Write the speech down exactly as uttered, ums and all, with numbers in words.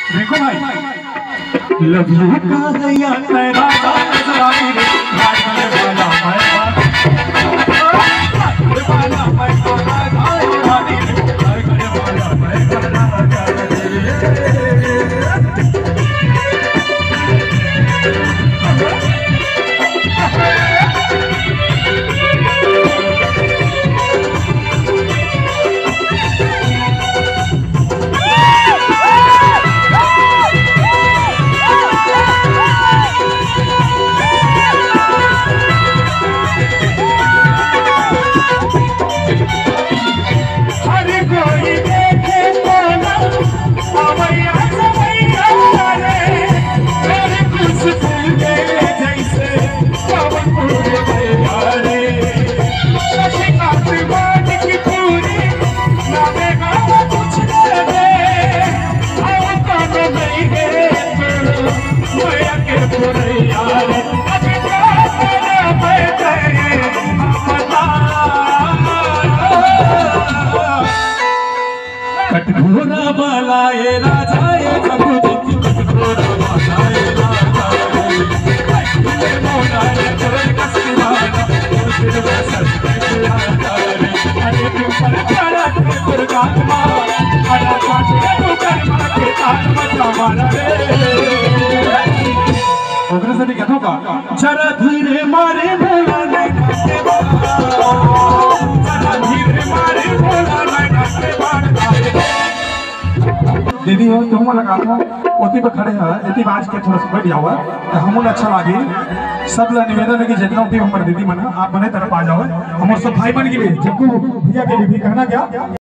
देखो भाई, लव यू का गया तेरा राजा रानी रे, भाई वाले वाला मैं वाला, वाला मैं वाला रानी रे, भाई वाले वाला मैं वाला राजा रे। हर कोई देखे तो ना, अवैया सवैया रे, मेरी खुशबू के जैसे पवन फूल गया रे। शशिकांत मान की पूरी, ना देगा वो कुछ दे दे, हम कौन नहीं है तू, मैं के पुरैया रे। अभी क्या करें मैं तेरे बता। कटघोरा वाला ए राजा ए जगू जी, कटघोरा वाला ए राजा ए। ए मोरा ए तोर कस्ती वाला, तोर दिल में सच में राजा ए। अरे तू पर प्यारा के दुर्गा माँ, अरे पाछे तू कर्मा के ताल मचा मारा रे। ओकरे से भी कहता हूँ का? जरा धीरे मारे भोला नहीं काटे बाल। जरा धीरे मारे भोला नहीं काटे बाल। दीदी हो, तुम लगा था, ओती पे खड़े हैं, एती बाज के थोड़ा सा बैठ जाओ, तो हमन अच्छा लागी। सब ला निवेदन है कि जितना भी हमारे दीदी मन है, आप बने तरफ आ जाओ। हमारे सब भाई बन के लिए, जग्गू भैया के लिए भी कहना क्या?